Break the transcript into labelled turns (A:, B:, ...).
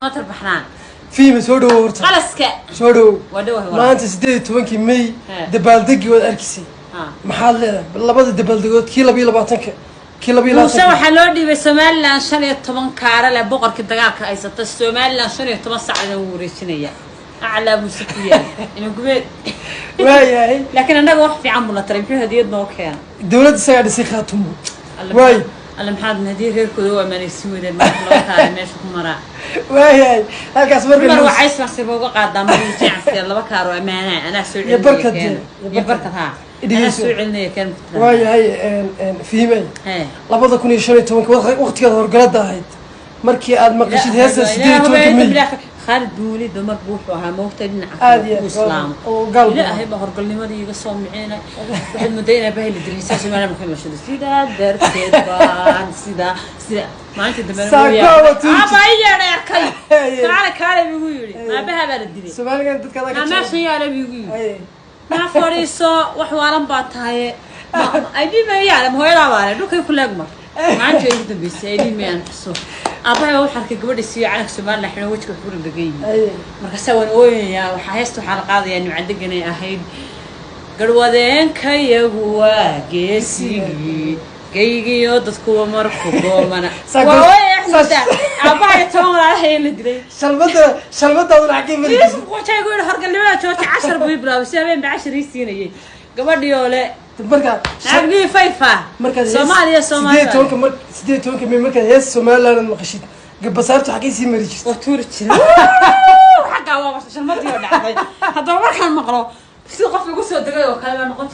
A: Matar baxnaan.
B: Fiima, soo dhawo horta.
A: Qalaska.
B: Soo dhawo.
A: Waa dhawahay walaal.
B: Maanta 18-kii May, dabaaldegii waad arkisay. Maxaad leedahay labada dabaaldegood, kii 22-ka, kii labiyo
A: Muuse
B: labaatanka?
A: Waxaa loo dhiibay Somaliland 15 kaara leh, boqorkii dagaalka haysata Somaliland 15 sacdan wuu wareejinaya. Aclaa Muuse ku yaal ina gubeed.
B: Waayahay.
A: Laakiin annaga wax fiican buu na taray. Muxuu hadiyad noo keena?
B: Dowladda isagaa dhisay Khaatumo.
A: Alle.
B: Waay.
A: Alle, maxaad hadiyad reerkooda u ammaanaysin weydeen? Marka loo kaalay meesha ku maraa.
B: Waayahay, halkaas marka
A: Cumar waxay ismaqsiba uga qaadaa markii laba kaaro ammaanaa anaa soo
B: Iyo
A: celinaya.
B: barkad
A: Keena.
B: iyo
A: iyo barkad haa, anaa
B: Dhegeyso.
A: soo celinaya keen.
B: Waayahay, fiimay, 2015-ka, waqtigaad horgalada ahayd, markii aad maqashid heesta 18-ka May.
A: Khaalid bin Waliid ba marba wuxuu ahaa moogta dhinaca
B: Aad iyo
A: ku
B: aad,
A: islaamo.
B: oo gaal buu
A: Ilaahay baa horgalnimadii iga soo micinay. Waxaad moodaa inaa bahli dilay saa Soomaaliya markay mashado. Sidaa darteed baan sida maalinta dambe
B: Saako waa tuuri.
A: Aabba i yeedhay, arkay.
B: Haye.
A: Kaale, kaale bigu yidhi, maabaha baa la dilay.
B: Soomaaligan dadka adaa ka
A: Maa
B: jecel.
A: meeshan yaala bigu yidhi.
B: Haye.
A: Ma fadhiiso, wax waalan baa tahay, ID ma yaala, ma hooyadaa baa le dhulkay ku leeg. Mar maalinta ugu dambeysay ID ma aan xuso, aabbahay baa wuxuu arkay gabadha siiyo calanka Somaliland xidhan, wejiga wax ku dhegan yihiin.
B: Haye.
A: Markaasaa waan ooyayaa. Waxaa heesta waxaa la qaadayaa nimcadeganay ahayd: "Garwadeenkayagu waa geesigii gaygiyo dadkuwa marku goomana." Waa ooyaya xasuustaa aabbahay 10 walaalahay la dilay.
B: Shalmada, shalmadaaduna xaggee mari?
A: Yuusuf Quujaygu yidhi horgalnimada jooji. Cashar buu ii bilaabay, si habeen ba cashar ii siinayay gabadhii oo le
B: Marka
A: naagdii fayfa
B: markaad hees-
A: Soomaaliya
B: 18-ka
A: Soomaaliya
B: mar 18-ka May markaad hees Somaliland aad maqashid, gabasaartu xaggee sii mari jirtay?
A: Waa tuuri jira xaggaa, waa shalmadii oo dhacday. Haddaba markaan maqlo sida qof igu soo degay oo kale baa noqon.